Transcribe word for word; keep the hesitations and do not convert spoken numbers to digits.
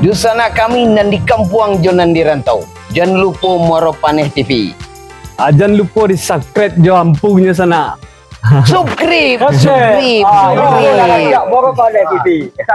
Dunsanak kami nan di kampuang jo nan di rantau. Jan lupo Muaro Paneh T V. Ah, jan lupo di subscribe jo ampungnyo sanak. Subscribe, Subscribe. subscribe, Ah, subscribe. Muaro Paneh T V.